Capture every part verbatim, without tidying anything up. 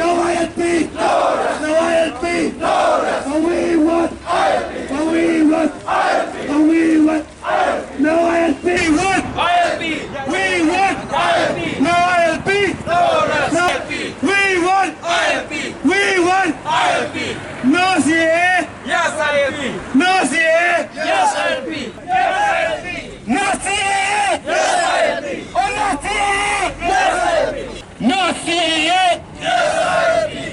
No I L P! No rest! No I L P! No rest! But we want! I L P! But we want! I L P! But we want! No I L P! We want! I L P! We want! I L P! No I L P! No rest! No I L P! We want! I L P! We want! I L P! No C A A! Yes I L P! No C A A! Yes I L P! Yes I L P! No C A A! Yes I L P! Oh, no C A A! Yes I L P! No C A A! Yes I L P!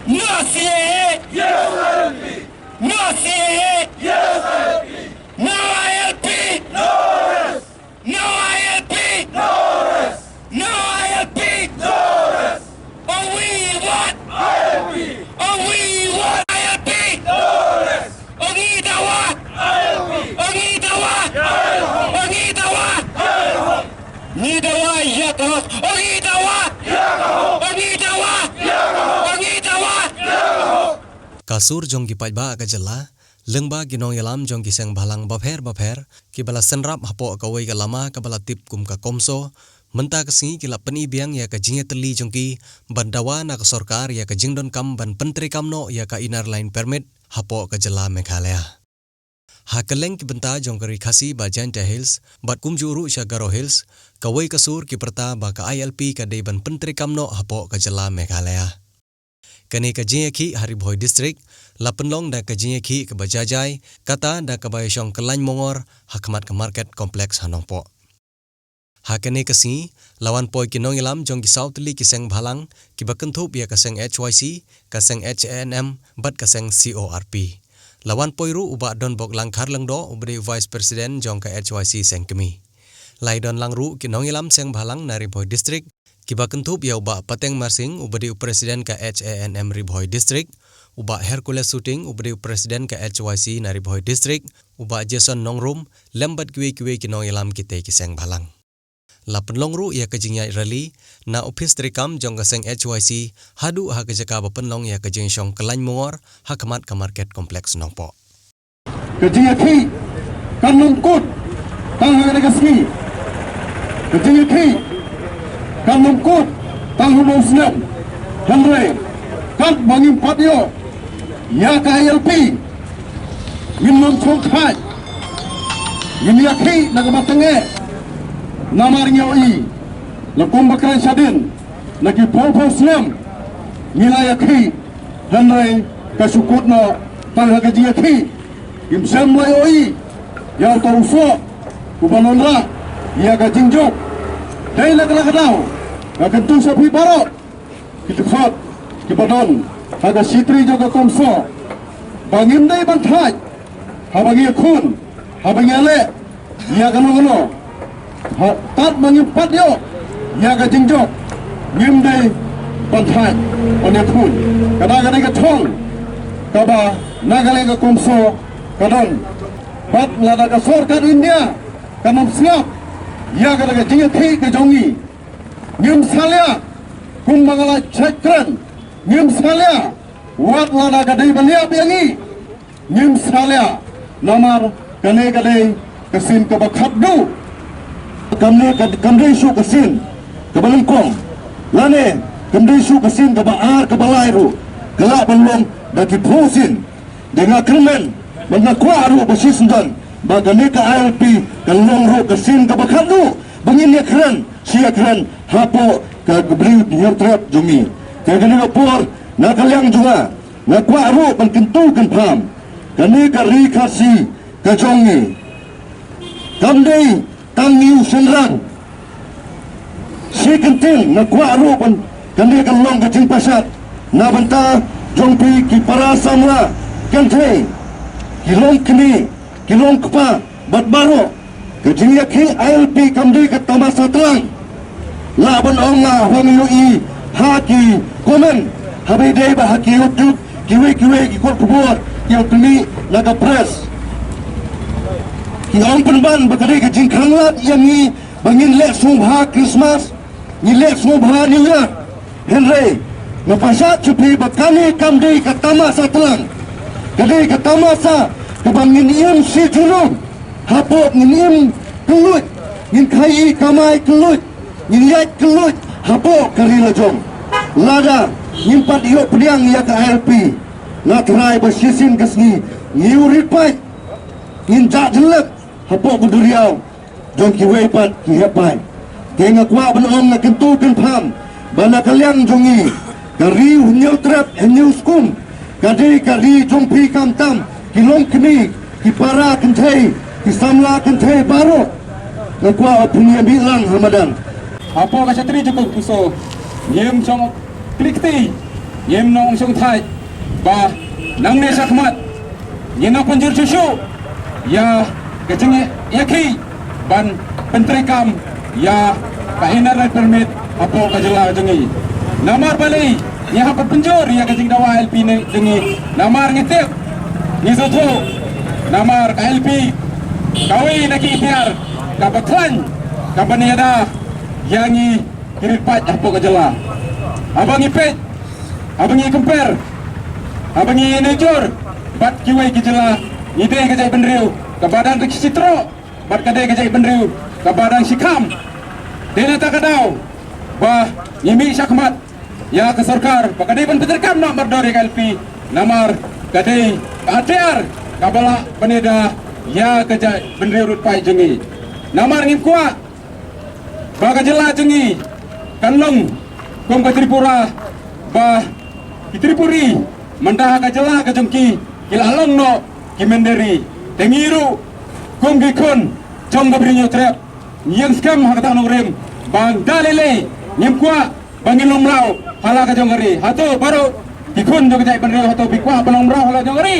No C A A! Yes I L P! No C A A! Yes I L P! No I L P! No rest! No I L P! No rest! No I L P! No rest! Oh, we want! I L P! Oh, we want! I L P! No rest! Oh, ngi dawa! I L P! Oh, ngi dawa! I L P! Oh, ngi dawa! I L P! Ngi dawa ïa ka hok! Oh, ngi dawa! Ïa ka hok! Oh, ngi dawa! Ïa ka hok! Oh, ngi dawa! Ïa ka hok! Ka sur jong ki paidbah ka jylla, lyngba ki nongïalam jong ki seng bhalang bapher bapher, kiba la sngewrap hapoh kawei ka lama kaba la tip kum ka COMSO, mynta ka sngi ki la pyni biang ïa ka jingïatylli jong ki ban dawa na ka sorkar ïa ka jingdonkam ban pyntreikam noh ïa ka Inner Line Permit hapoh ka jylla Meghalaya. Ha kylleng ki bynta jong ka Ri Khasi bad Jaintia Hills, bad kumjuh ruh sha Garo Hills, kawei ka sur ki pyrta ba ka I L P ka dei ban pyntreikam noh hapoh ka jylla Meghalaya. Kane ka jingïakhih ha Ri Bhoi District la pynlong da ka jingïakhih kaba jai jai, kata da kaba ïashong kyllain mongor ha khmat ka Market Complex ha Nongpoh. Ha kane ka sngi, la wan poi ki nongïalam jong ki saw tylli ki seng bhalang, kiba kynthup ïa ka seng H Y C, ka seng H A N M, bad ka seng C O R P. La wan poi ruh u Bah Donbok Langkhar Lyngdoh, uba dei u Vice President jong ka H Y C seng kmie. La ïadon lang ruh ki nongïalam seng bhalang na Ri Bhoi District, kiba kynthup ïa u Bah Pateng Marsing, uba dei u President ka H A N M Ri Bhoi District, u Bah Hercules Suting, uba dei u President ka H Y C na Ri Bhoi District, u Bah Jason Nongrum, lem bad kiwei kiwei ki nongïalam kitei ki seng bhalang. La pynlong ruh ïa ka jingïaid rally na ophis treikam jong ka seng H Y C haduh ha ka jaka ba pynlong ïa ka jingïashong kyllain mongor ha khmat ka Market Complex Nongpoh. Ka jingïakhih kan ym kut tang ha kane ka sngi. Ka jingïakhih kan ym kut tang ha u snem. Hynrei katba ngim pat ïoh ïa ka I L P, ngin ym shong khait. Ngin ïakhih na kaba tyngeh. Namar ngi ïohi la kumba kren shadien, la ki phew phew snem ngi la ïakhih, hynrei ka shu kut noh tang ha ka jingïakhih. Ngim shym la ïohi ïa uta u soh uba wanrah ïa ka jingjop. Dei na kata ka daw nga kyntu sha phi baroh ki dkhot kiba don ha ka shitri jong ka COMSO ba ngim dei ban thait haba ngi ïakhun, haba ngi ïaleh ïa kano kano. Ha, katba ngim pat ïoh ïa ka jingjop, ngim dei ban thait ban ïakhun. Kata ka dei ka thong kaba na ka liang ka COMSO ka don. Bad lada ka sorkar India kam sngap ïa kata ka jingïakhih ka jong ngi, ngim salia. Kumba nga la shait kren, ngim salia. Wat lada ka dei ban ïap ïa ngi, ngim salia. Namar kane ka dei ka sien kaba khatduh. Kane ka, kam dei shuh ka sien kaba nyngkong, lane kam dei shuh ka sien kaba ar, kaba lai ruh. Ka lah ban long da ki phew sien. Dei nga kyrmen bad nga kwah ruh ba shisyndon ba kane ka I L P kan long ruh ka sien kaba khatduh ba ngin ïakren, shi ïakren hapoh ka bri Hynñiewtrep jong ngi. Te kane ka por, na ka liang jong nga, nga kwah ruh ban kyntu kynpham, kane ka Ri Khasi ka jong ngi kam dei tang ngi u shynrang. Shi kyntien nga kwah ruh ban kane kan long ka jingpashat na bynta jong phi ki para samla kynthei, ki longkmie, ki longkpa bad baroh. Ka jingïakhih I L P kam dei ka tamasa tlang. Lah ban ong nga haba nga ïohi ha ki comment, haba ïadei bad ha ki YouTube, kiwei kiwei ki kot khubor ki ïa pynmih na ka press, ki ong pynban ba ka dei ka jingkhanglad ïa ngi ba ngin leh sngewbha Christmas, ngin leh sngewbha New Year. Hynrei nga pashat sha phi ba kane kam dei ka tamasa tlang. Ka dei ka tamasa kaba ngin im shi junom hapoh, ngin im kylluid, ngin khaii kamai kylluid, ngin ïaid kylluid hapoh ka ri lajong. Lada Ngim pat ïoh pdiang ïa ka I L P. Nga tharai ba shisien ka sngi ngi u rit paid, ngin jah jyllep hapoh ka duriaw jong kiwei pat ki hep paid. Te nga kwah ban ong, nga kyntu kynpham ba na ka liang jong ngi, ka ri Hynñiewtrep Hynñiewskum ka dei ka ri jong phi, khamtam ki longkmie, ki para kynthei, ki samla kynthei baroh. Nga kwah ba phin ïa mih lang ha madan. Hapoh ka shatri jong ka CoMSO, ngim shong klik kti, ngim nong shong thait ba nangne shakhmat ngin nang pynjur shuh shuh ïa ka jingïakhih ban pyntreikam ïa ka Inner Line Permit hapoh ka jylla jong ngi. Namar balei ngi hap ban pynjur ïa ka jingdawa I L P ne jong ngi? Namar ngi tip, ngi sngewthuh, namar ka I L P kawei na ki itiar kaba khlaiñ, kaba ïada ïa ngi ki rit paid hapoh ka jylla. Haba ngi peit, haba ngi compare, haba ngi ïanujor bad kiwei ki jylla, ngi dei ka jaitbynriew kaba dang ka shi troh bad ka dei ka jaitbynriew kaba dang shikham. Dei na kata ka daw ba ngi mih shakhmat ïa ka sorkar ba ka dei ban pyntreikam noh mardor ïa ka I L P, namar ka dei ka atiar kaba lah ban ïada ïa ka jaitbynriew rit paid jong ngi. Namar ngim kwah ba ka jylla jong ngi kan long kum ka Tripura, ba ki Tripuri mynta ha ka jylla ka jong ki, ki la long noh ki mynder ri. Te ngi ruh kum ki khun jong ka Bri Hynñiewtrep, ngi ïeng skhem ha kata ka nongrim ba da lei lei ngim kwah ba ngin long mraw ha la ka jong ka ri. Hato baroh ki khun jong ka jaitbynriew, hato phi kwah ban long mraw ha la jong ka ri?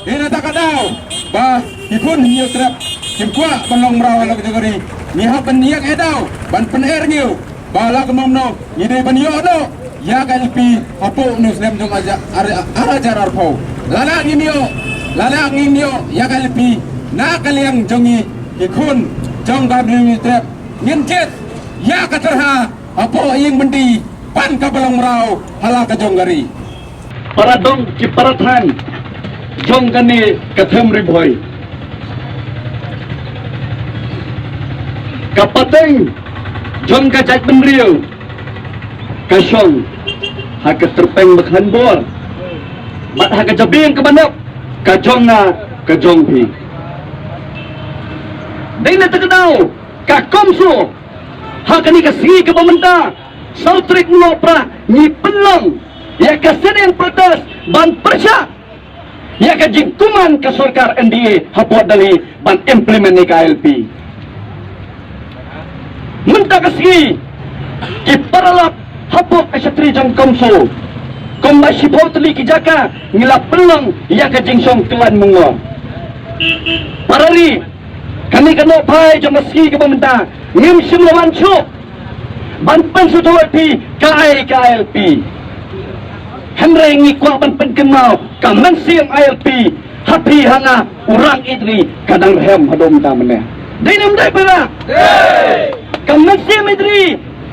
Dei na kata ka daw ba ki khun Hynñiewtrep kim kwah ban long mraw ha la ka jong ka ri. Ngi hap ban ïeng eh daw ban pynerngiew ba la ka mano ngi dei ban ïoh noh ïa ka I L P hapoh une u snem jong ar hajar arphew. Lada ngim ïoh, lada ngim ïoh ïa ka I L P na ka liang jong ngi ki khun jong ka Bri Hynñiewtrep, ngin jied ïa ka tyrha hapoh ïing byndi ban ka ba long mraw ha la ka jong ka ri. Para dong ki para thaiñ jong kane ka them Ri Bhoi, ka pateng jong ka jaitbynriew ka shong ha ka tyrpeng ba khlaiñ bor bad ha ka jabieng kaba nep, ka jong nga, ka jong phi. Dei na kata ka daw ka CoMSO ha kane ka sngi kaba mynta, saw tarik Nohprah, ngi pynlong ïa ka sit-in protest ban pyrshah ïa ka jingkuman ka sorkar N D A hapoh Delhi ban implement ïa ka I L P. Mynta ka sngi ki paralok hapoh ka shatri jong CoMSO, kumba shiphew tylli ki jaka ngi la pynlong ïa ka jingshong kyllaiñ mungor. Para ri, kane ka Nohprah jong ka sngi kaba mynta, ngim shym la wan shuh ban pynsngewthuh ïa phi kaei ka I L P. Hynrei ngi kwah ban pynkynmaw ka mynsiem I L P ha phi ha nga, u rang ïeit ri ka dang rhem haduh mynta mynne. Dei ne ym dei para? Ka mynsiem ïeit ri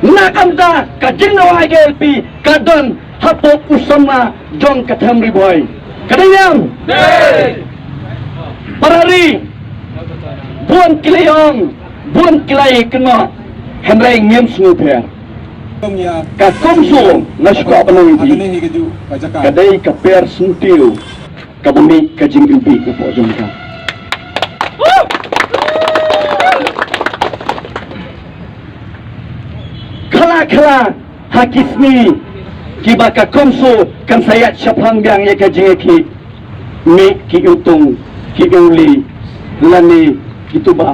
na ka bynta ka jingdawa I L P ka don hapoh u samla jong ka them Ri Bhoi. Ka dei ne em? Para ri, bun ki la ïong, bun ki la ïakynnoh, hynrei ngim sngewpher. Ka CoMSO nga shu kwah ban ong ïa phi, ka dei ka per syntiew kaba mih ka jingim phi ka pok jong ka. Khala khala ha ki sngi kiba ka CoMSO kan sa ïaid shaphrang biang ïa ka jingïakhih, mih ki iwtung, ki iwli, lane kito ba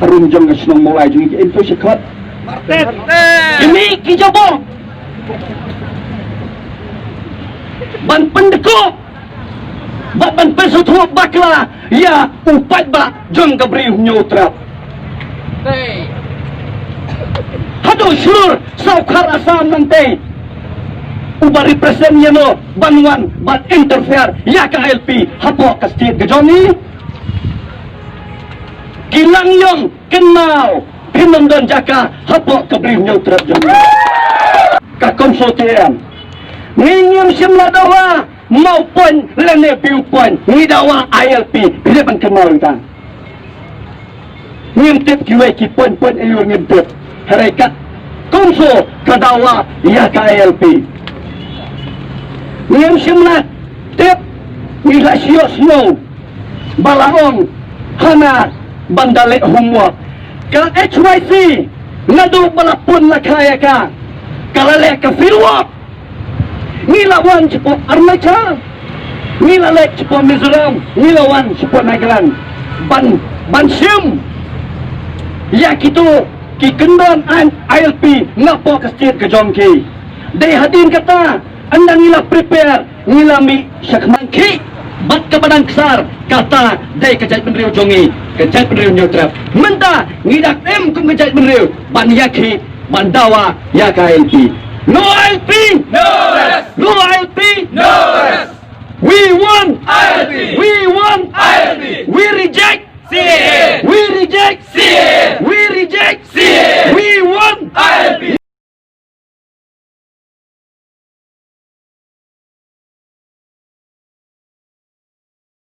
harum jong ka shnong Mawlai jong ki, ïa kito sha khot. Ki mih ki jabong ban pyndkop bad ban pynsngewthuh bakla ïa u paidbah jong ka Bri Hynñiewtrep. Haduh shlur Sawkhar Assam nangtei, uba represent ïano ban wan ban interfere ïa ka I L P hapoh ka state ka jong ngi? Ki Langiong, kynmaw, phin ym don jaka hapoh ka Bri Hynñiewtrep jong ngi. Ka CoMSO te em, ngi ngim shym la dawa mawpoin lane viewpoint, ngi dawa I L P. Phi dei ban kynmaw ïa kata. Ngim tip kiwei ki point point aiu ngim tip. Hynrei ka CoMSO ka dawa ïa ka I L P. Ngim shym la tip, ngi la shu ïohsngew ba la ong hana ban da leh homework. Ka H Y C naduh ba la pun la kha ïa ka, ka la leh ka fieldwork. Ngi la wan shapoh Arunachal, ngi la leit shapoh Mizoram, ngi la wan shapoh Nagaland ban, ban shim ïa kito ki kyndon aiñ I L P napoh ka state ka jong ki. Dei hadien kata, ynda ngi la prepare, ngi la mih sha khmat khih bad kaba dang ksar, kata dei ka jaitbynriew jong ngi, ka jaitbynriew Hynñiewtrep. Mynta ngi da khlem kum ka jaitbynriew ban ïakhih ban dawa ïa ka I L P. No I L P! No rest! No I L P! No rest! We want I L P! We want I L P! We reject C A A!